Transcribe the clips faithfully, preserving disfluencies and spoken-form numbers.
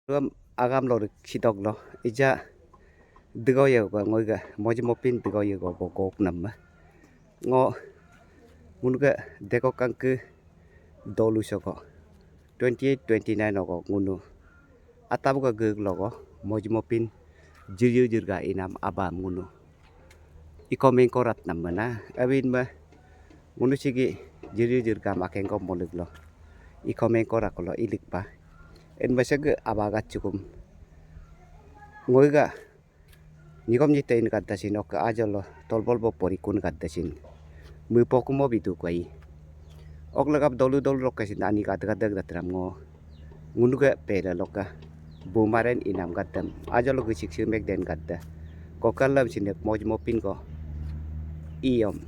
Ruam agam lo rik sidok lo. Ija dego ye go ngoi ga moji mopin dego ye go go gok nam ma. Ngo ngunu ga deko kangke dolu soko. Twenty eight, twenty nine ogo ngunu. Atab ga gek logo moji mopin jiryu jirga inam abam ngunu. Iko mengkorat nam mana. Abin ma ngunu sigi jiryu jirga makeng go molik lo. Iko mengkorat ko lo ilik pa. En ma sege abagat cukum. Ngoi ga Nikom ni tein gadda sin ok ajo lo tolbol bo porikun gadda sin. Mu poku mo bidu ko ai. Ok legap dolu dolu roke sin ani gadda gadda gadda teram ngo. Ngunu ga pele loka. Bu maren inam gaddam. Ajo lo gusik simek den gadda. Ko kalam sin nek moj mopin ko. Iyom.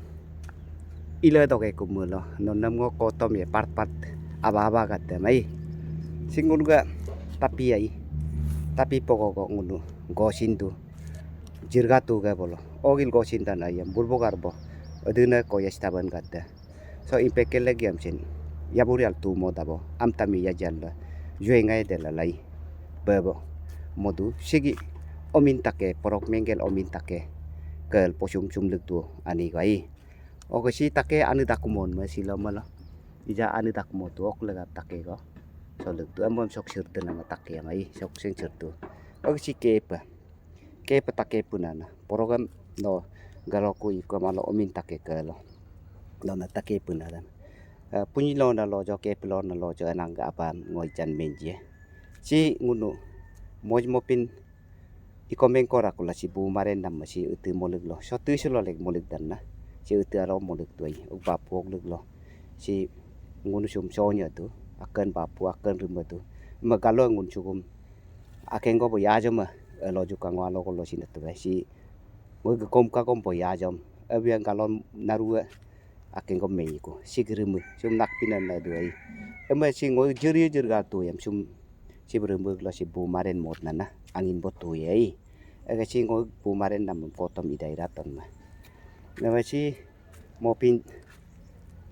Ila doke kumulo. Nonam ngo kotom ye part part. Aba aba gaddam ai. Sing ngunu ga tapi ai. Tapi poko ko ngunu. Go sindu. Jirga tu ga bolo. Ogil go sinda na yam. Burbo garbo. Aduna ko ya staban gadda. So impeke lagi am sin. Ya burial tu mo dabo. Am tami ya jalla. Jue ngai de la lai. Bebo. Modu. Sigi. Omin take. Porok menggel omin take. Kel posum sum lek tu. Ani gai. Oke si take anu dakumon ma si lo ma lo. Ija anu dakumo tu ok lega take go. So lek tu. Am bom sok sirtu nama take ya mai. Sok sing sirtu. Oke si kepa. Kepa take punana. Program no galoku iko malo omin take kelo. Lo na take punana. Eh, punyi lo na lojo kepa lo na lojo anang ga aban ngoi jan menje. Si ngunu. Moj mopin iko mengkora kula si bu maren nam si utu molik lo. So tu si lo lek molik dan na. Si utu alo molik tuai. Uba puok lik lo. Si ngunu sum sonya tu. Akan bapu akan rima tu. Ma galo ngunu sukum. Akeng go bo yajom ma. Lo ju kangwa lo ko lo sina tu si. Ngoi ke kom ka kom bo yajom. Abia galo narua. Akeng go mei ko. Si geremu. Sum nak pinan na duai. Ema si ngoi jeri jer ga tu yam sum. Si beremu lo si bu maren mot nana. Angin bo tu yai. Ega si ngoi bu maren nam fotom idai raton ma. Nama si mopin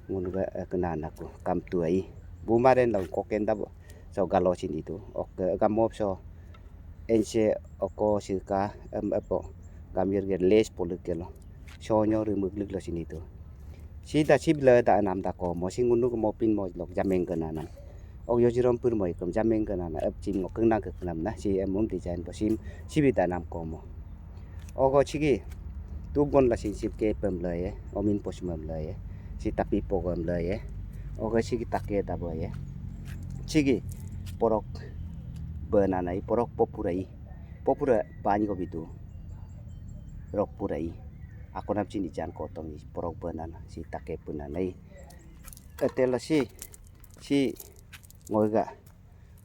ngunu ga, eh, kena naku kam tu ai. Bu maren lau koken dabo. So galo sin itu. Oke, ega mop so. Ense oko sika, em, epo. Gamir ge les poluk ke lo. So nyo rimuk lik lo sin itu. Si da si bela da anam da komo. Si ngunu ke mopin mo lok jameng ke nanam. Ok, yo jirom pur mo ikom jameng ke nana. Ep jim ngo keng nang ke kenam na. Si em um design bo sim. Si bi da anam komo. Ogo sigi tub gon la sin sip ke pem le ye, omin pos mem le ye, si tapi pogom le ye. Ogo sigi take dabo ye. Sigi porok benana i, porok popurai. Popura bani ko bitu. Rok purai. Ako nam sini jan kotong i porok benana si take punana i. Etela si si ngoiga.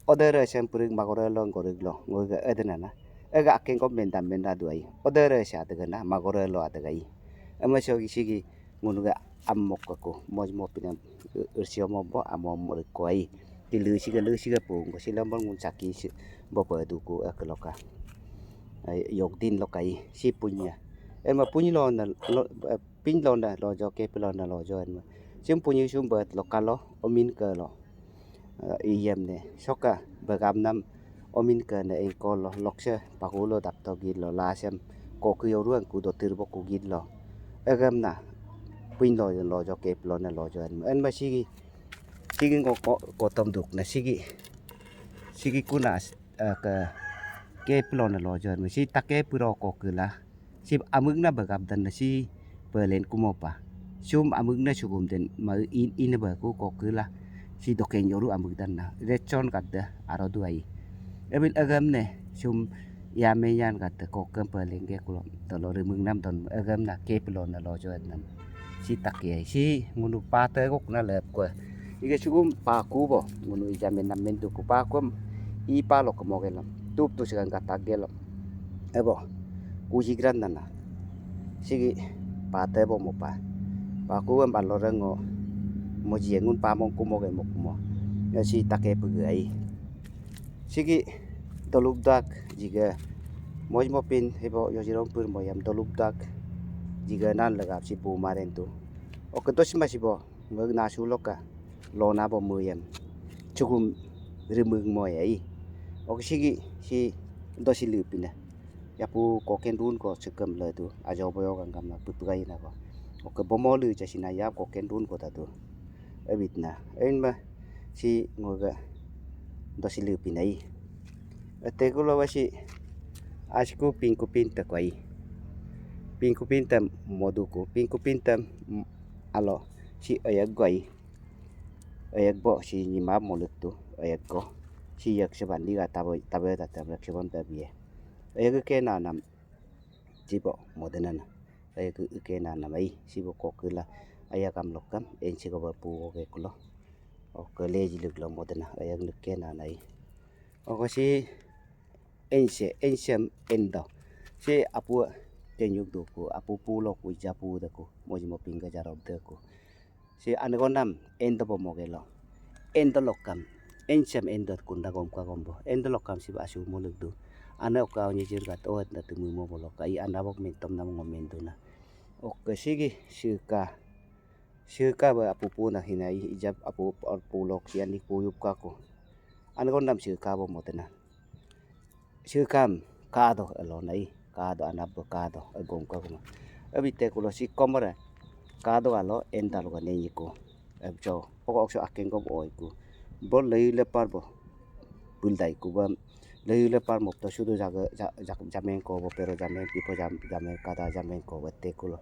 Odere sem purik magore lo ngorik lo ngoiga edena na. Ega akeng ko menda menda duai. Odere si adegena magore lo adegai. Ema sio sigi ngunu ga amok aku moj mo pinam ursio mo bo amo mo ko ai. Di lusi ga lusi ga pung ko silam bol ngun saki si bo pa duku ek loka. Yok din lokai si punya. Ema punya lo na lo pin lo na lojo ke pilo na lojo ema. Sim punya sum bet lokalo omin ke lo. Iyem ne soka begam nam omin ke ne iko lo lokse paku lo dap to git lo lasem koki yoruan ku do tirbo ku git lo. Egam na puin lo lo jo ke plo na lo jo en ma sigi sigi ngo ko tom duk na sigi sigi kuna ke ke plo na lo jo en ma si take puro koki la. Si amuk na begap dan na si pelen kumo pa. Sum amuk na sugum den ma in in ba ku koki la. Si doken yoru amuk dan na. Rechon kat da aro duai. Ebil agam ne sum ya menyan kat da kokem pelen ke kulo. Tolo rimuk nam don agam na ke pelo na lojo nam. Si take si ngunu pate gok na lep ko. Ige sugum paku bo ngunu ija men nam men duku paku am i palo kemo gelam. Tup tu sigan kata gelam. Ebo. Kuji gran nana. Sigi pate bo mo pa. Paku em balo rengo. Mo ji ngun pa mo kumo ge mo kumo. Ya si take pege ai. Sigi doluk dak jiga. Moj mo pin hebo yo jirong pur mo yam doluk dak. Jiga nan legap si bu maren tu. Oke dos ma si bo. Ngeg nasu loka. Lona bo muyem. Cukum rimeng moya i. Oke, sigi si dosi lipina. Yapu koken dun ko sekem le tu. Ajo boyo kan kam na putu kai na ko. Oke, bomo lu jasi na yap koken dun ko tatu. Ebit na. Ein ma si ngoga dosi lipina i. Ete kulo wasi asiku pingku pinta ko i. Pingku pinta moduku. Pingku pinta alo si ayak go i. Ayak bo si nyima molek tu. Ayak go si yak seban liga tabe tabe tabe yak seban tabe. Ayak ke nanam. Sibo modenana. Ayak ke nanam ai sibo kokela. Ayak am lokam en sigo ba pu oke kulo. Oke, leji lek lo modena. Ayak lek ke nanai. Oke, si ense ensem endo. Si apu tenyuk duku apu pulo ku japu deku. Moji mo pingga jarob deku. Si ane konam endo bo mogelo. Endo lokam ensem endo kun dagom kagom bo. Endo lokam si ba asu molek du. Ane oka onye jirgat oet na temu mo boloka i anda bok mentom nam ngomen duna. Oke, sigi sika. Sika ba apu puna hinai ijab apu apu lok si anik puyup kaku. Ane konam sika bo motena. Sikam kado elo nai kado anap ba kado agom kaku ma. Abite kulo si komara kado alo enda lo gane yiku. Abjo oko okso akeng ko bo oiku. Bol lei lepar bo. Buldai ku ba lei lepar mop to sudu jaga ja- ja- jameng ko bo pero jameng pipo jam- jameng kada jameng ko ba te kulo.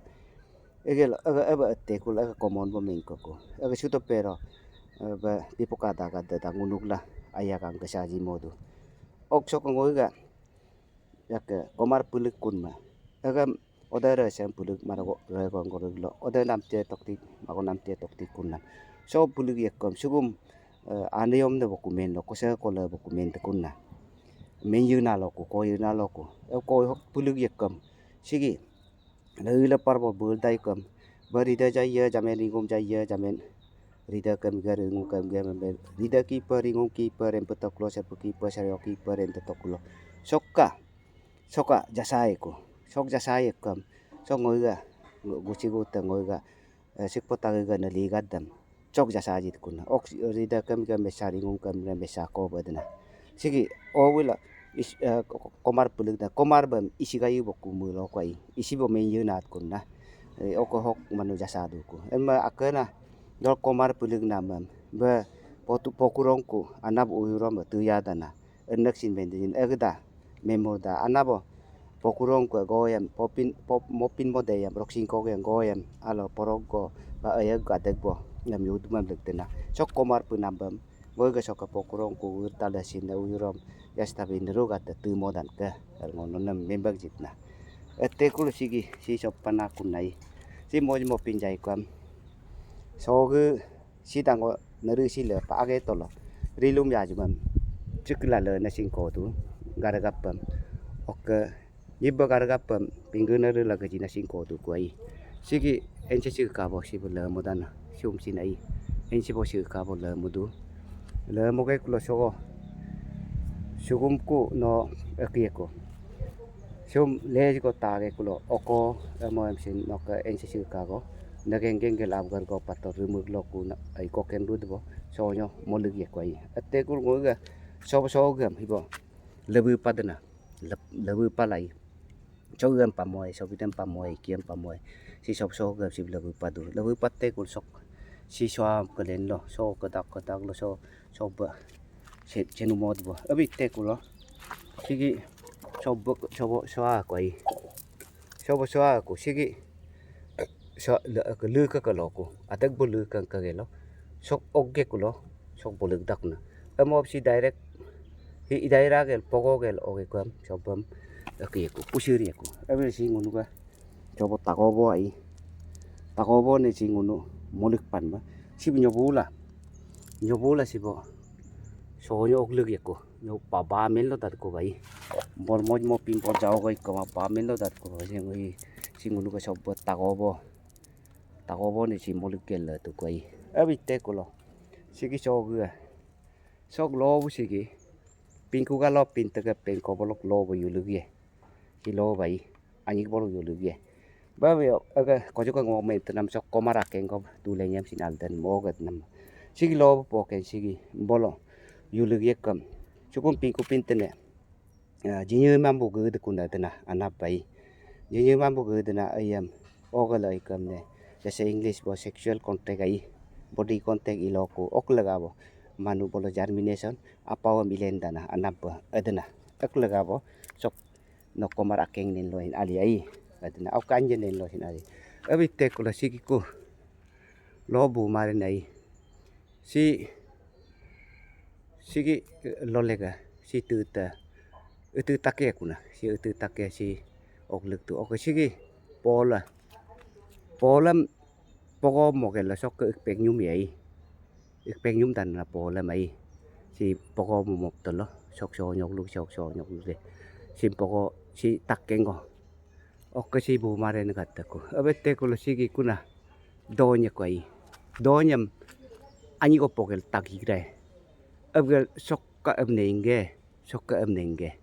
Ege lo ege ebe ete kulo ege komon bo mengko ku. Ege suto pero ebe pipo kada kada da ngunuk la aya kang kesaji modu. Ok sok ngoi ga. Yake komar pelek kun ma. Ege ode re sem pelek mara go re go ngorek lo. Ode nam te toktik mago nam te toktik kun nam. So pelek yekom sugum ane yom ne bokumen lo kose kole bokumen te kun na. Men yuna lo ku ko yuna lo ku. E ko pelek yekom. Sigi. Lagi lepar bo bul dai kem. Ba rida jaya jamen ringum jaya jamen. Rida kem ga ringum kem ga men. Rida kipa ringum kipa rem petok lo serpu kipa serio kipa rem tetok lo. Soka. Soka jasai ku. Sok jasai kem. Sok ngoi ga. Guci gute ngoi ga. Sik potang ga na ligat dam. Sok jasa jit kuna. Ok rida kem ga mesa ringum kem ga mesa ko ba dena. Sigi o wila komar pelek da komar bam isi gayu boku mulo kwai. Isi bo men yunat kuna. Oko hok manu jasa duku. Emma akena dol komar pelek namam. Ba potu pokurongku anap uyurom tu yadana. Enek sin bendin egda memor da anabo pokurong ku goyam popin pop mopin modeyam roksing koge goyam alo porok go ba ayag gadeg bo ngam yudumam legdena. Sok komar penambam goy ga soka pokurong ku wirta lesin da uyurom yas tabi neru gata tu modan ke. Ngono nem membag jitna. Ete kulo sigi si sopan aku nai si moj mopin jai kuam. Soge Sidango neri sile pa age tolo. Rilum ya jumam. Cikla le na singko tu. Garagapam. Oke. Yiba garagapam. Pinggu neri lagi ji na singko tu kuai. Sigi enche sigi kabo sibu le modana. Sium sinai. Enche bo sigi kabo le mudu. Le moge kulo sogo. Sugumku no ekieko. Sium lejiko tage kulo oko emo emsin noke ense sikago. Nageng gengel abgar go pato rumuk loku na ai koken rud bo. Sonyo molig yeko ai. Ete kul ngoga sobo sogam hibo. Lebu padana. Lebu palai. Sogam pamoy, sobitem pamoy, kiam pamoy. Si sobo sogam si lebu padu. Lebu pate kul sok. Si soam kelen lo. So kedak kedak lo so. Soba. Cenu mod bo. Abi te kulo. Sigi soba soba soa ko ai. Soba soa ko sigi. So le ke le ke lo ko. Atak bo le ke ke lo. Sok oge kulo. Sok bo le dak na. Emo si direct. Hi daira gel pogo gel oge kuam. Sobam. Oke ko. Pusiri ko. Abi si ngunu ka. Cobo tagobo ai. Tagobo ne si ngunu molik pan ba. Sib nyobula. Nyobula sibo. So nyo oklek yeko. Nyo pa ba mel lo dat ko bai. Bor moj mo pin bor jao gai ko ma ba mel lo dat ko bai. Si ngunu ka sobo tagobo. Tagobo ne si molik gel tu ko ai. Abi te kulo. Sigi so gua. Sok lo bu sigi. Pingku ga lo pin tege pingko bolok lo bu yuluk ye. Si lo bai. Anyik bolok yuluk ye. Ba be aga kojo ka ngok me tenam sok komara kengko tu lenyam sinal den mo ga tenam. Sigi lo bu poken sigi bolo. Yuluk ye kam. Sukum pingku pintene. Jinying mambu gede kuna dena anap bai. Jinying mambu gede na ayam. Oga la ikam ne. Jasa English bo sexual contact ai. Body contact iloku. Ok lega bo. Manu bolo germination. Apawam ilen dana anap ba. Adena. Ok lega bo. Sok no komar akeng nen loin ali ai. Adena. Au kanje nen loin ali. Abi tekula sikiku. Lo bu maren ai. Si sigi lolega si tuta. Utu take kuna si utu take si okluk tu oke sigi pola. Polam pogo moge la sok ke ikpek nyum yai. Ikpek nyum dan na polam ai. Si pogo momok tolo sok so nyok luk sok so nyok luk de. Si pogo si take ngo. Oke si bu maren kataku. Abe tekula sigi kuna. Donya kwai. Donyam ani ko pokel taki grai. Abgal sokka am nenge. Sokka am nenge.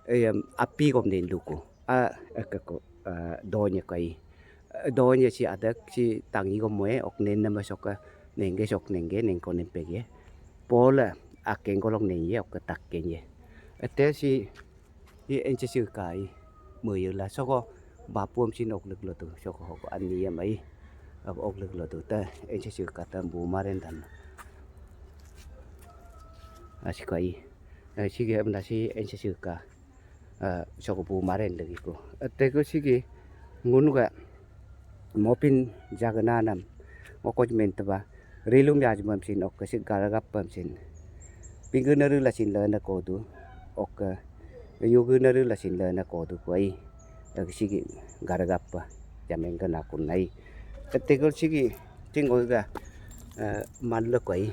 Ayam api kom nen luku. A ekako donya kwai. Donya si adak si tangi ko moe ok nen nama sokka nenge sok nenge nengko nempege. Pola akeng kolong nenge ok takenye. Ete si Ye enche sirka i. Meyela soko bapuam sin oklek lotu soko hoko ani yam ai. Ab oklek lotu ta enche sirka ta bu maren dan. Asiko i. Sige am nasi enche sirka. Soko bu maren lagi ko. Teko sige ngunuga. Mopin jaga nanam. Okoj menteba. Rilum yaj mam sin oke si garagap pam sin. Pinggu naru la sin lana kodu. Oke. Yugu naru la sin lana kodu kwai. Lagi sigi garagap pa. Jameng ke nakun nai. Ketegol sigi. Ting oga. Malu kwai.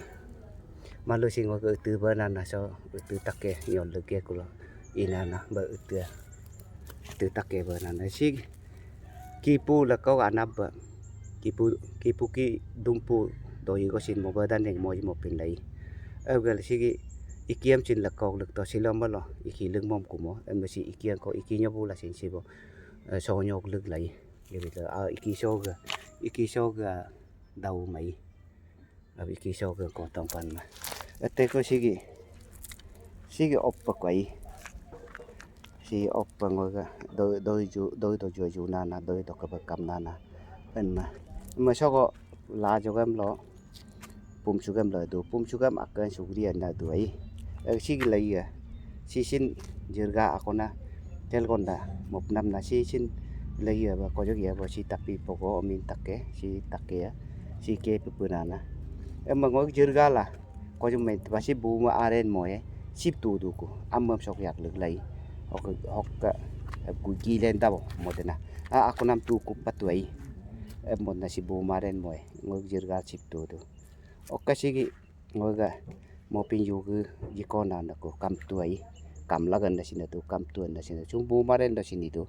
Malu sing oga utu ba nana so utu take nyol lagi kulo. Inana ba utu. Utu take ba nana sigi. Kipu lekau anap ba. Kipu kipu ki dumpu doyi ko sin mo badan deng moji mo pin lai. Egal sigi ikiam sin lekau lek to sila malo iki lek mom kumo em si ikiam ko iki nyabu la sin sibo. Sonyok lek lai. Jadi to iki soga iki soga dau mai. Abi ki soga kotong pan ma. Ete ko sigi. Sigi oppa kwai. Sigi oppa ngoga doi doi ju doi do ju ju nana doi do kaba kam nana. En ma. Ma sogo la jogam lo. Pum sugam lo du pum sugam akan sugri anna du ai. Sigi la iya. Sisin jirga akona. Telkonda mopnam na sisin. Lagi aba kojok ya bo si tapi pogo omin take si take ya si ke pepenana. Emang ngok jirgala kojok main tebasi buma aren moe. Sip tu duku amam sok yak lek lai. Hok hok ka. Gu gilen dabo modena. A aku nam tu kupat wai. Emot na si buma aren moe ngok jirgal sip tu du. Oka sigi. Ngoga mopin yugu jikona naku kamtua i. Kamlagan da sina tu kamtua da sina tu bu maren da sini tu.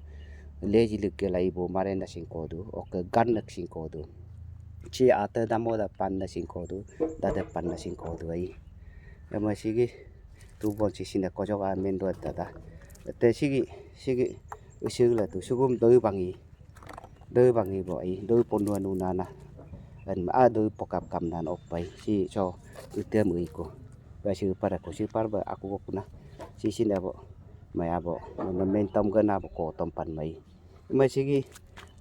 Leji leke lai bu maren da sin kodu oke gan nak sin kodu. Ci ata damo da pan da sin kodu. Dada pan da sin kodu ai. Ema sigi tu bon si sina kojok amen do dada. Te sigi sigi usigla tu sugum doi bangi. Doi bangi bo ai doi ponduan unana. An ma a doi pokap kam nan opai si so. Utem ui ko ba si par aku si par ba aku bo kuna. Si sin abo mai abo momentum gana bo ko tompan mai. Mai sigi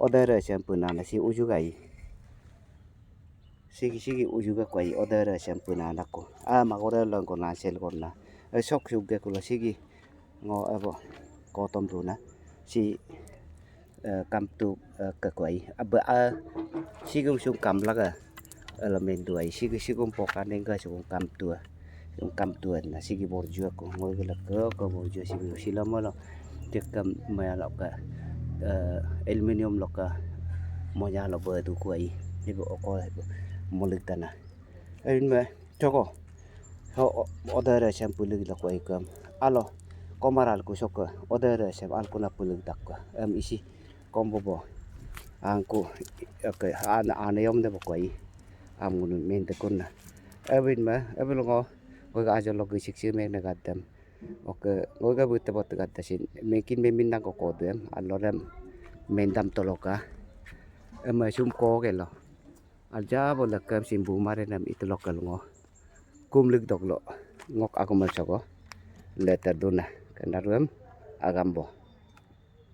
odara siam punana si uju gai. Sigi sigi uju ga kwai odara siam punana ko a ma gora lang ko na sel gona. Sok suk ga kula sigi. Ngo abo kotom duna si kamtu ke kuai aba a sigum sung kamlaga. Elemen duai sigi sigum pokaneng ga sung kamtu sung kamtu na sigi borju aku ngoi gela ke ke borju sigi sila mala. Tekam maya lo ka aluminium lo ka moya lo badu kuai. Ibu oko molik tana. Ain ma. Soko. Ho odara sem pulig la kwai kam. Alo. Komar alku soko. Odara sem alku na pulig dakka. Em isi. Kombo bo. Angku. Oke. Ana ana yom de bo kwai. Am ngunu men de kunna. Ebin ma. Ebin ngo. Ngo ga ajo lo gisik si men na gaddam. Oke. Ngo ga bute bot gadda sin. Mekin memin nang ko kodem. Alo rem. Mendam toloka. Em sum ko ke lo. Aljabo lekam simbu mare nam itu lokal ngo. Kum lik dok lo. Ngok aku mel soko. Letter duna. Kena ruem. Agambo.